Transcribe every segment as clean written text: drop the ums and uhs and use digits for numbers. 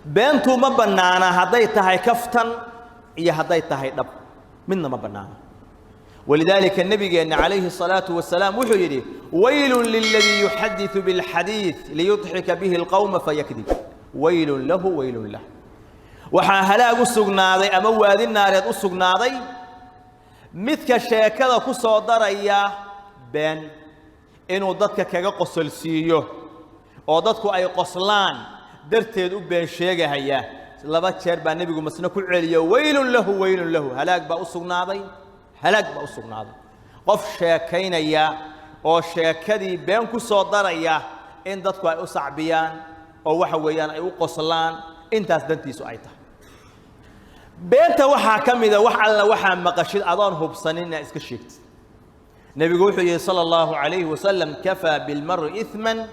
Beentu ma bannaana hadday tahay kaftan iyo hadday tahay dhab, midna ma bannaana. Walidaalika nabigeenna calayhi الsalaatu wasalaam wuxuu yidhi: "Waylun liladii yuxadiثu biاlxadiiث liyudxika bihi اlqowma fayakdib, waylun lahu, waylun lah." Waxaa halaag u sugnaaday ama waadi naareed u sugnaaday midka sheekada ku soo daraya been inuu dadka kaga qosolsiiyo oo dadku ay qoslaan darteed u been sheegahaya. Laba jeer baa nebigu masna ku celiyo: "Waylun lahu, waylun lahu." Halaag baa u sugnaaday, halaag baa u sugnaaday qof sheekaynaya oo sheekadii been ku soo daraya in dadku ay u sacbiyaan oo waxa weeyaan ay u qoslaan, intaas dantiisu ay tahay. Beenta waxaa ka mida wax alla waxaa maqashid adoon hubsanin inaad iska sheegtid. Nebigu wuxuu yihi sala allahu calayhi wasalam: "Kafaa bilmari ithman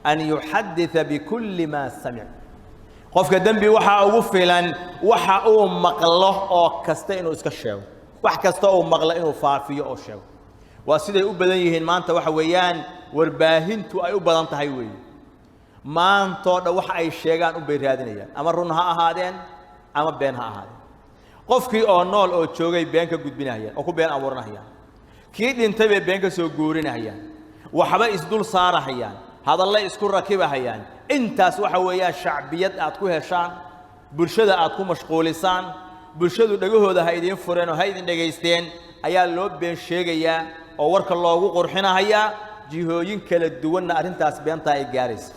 an yuxaditha bikulli maa samic." Qofka dembi waxaa ugu filan waxa uu maqlo oo kasta inuu iska sheego, wax kasta uu maqlo inuu faafiyo oo sheego. Waa siday u badan yihiin maanta, waxa weeyaan warbaahintu ay u badan tahay weeye. Maantoo dhan waxa ay sheegaan unbay raadinayaan, ama run ha ahaadeen ama been ha ahaadeen. Qofkii oo nool oo joogay been ka gudbinahayaan oo ku been abuuranahayaan, kii dhintay bay been ka soo guurinahayaan, waxba isdul saarahayaan, hadalla isku rakibahayaan. Intaas waxa weeyaan shacbiyad aad ku heshaan, bulshada aad ku mashquulisaan, bulshadu dhegahooda ha idiin fureen oo ha idin dhegaysteen ayaa loo been sheegayaa oo warka loogu qurxinahayaa. Jihooyin kala duwanna arrintaas beentaa ay gaaraysa.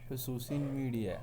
Xusuusin Media.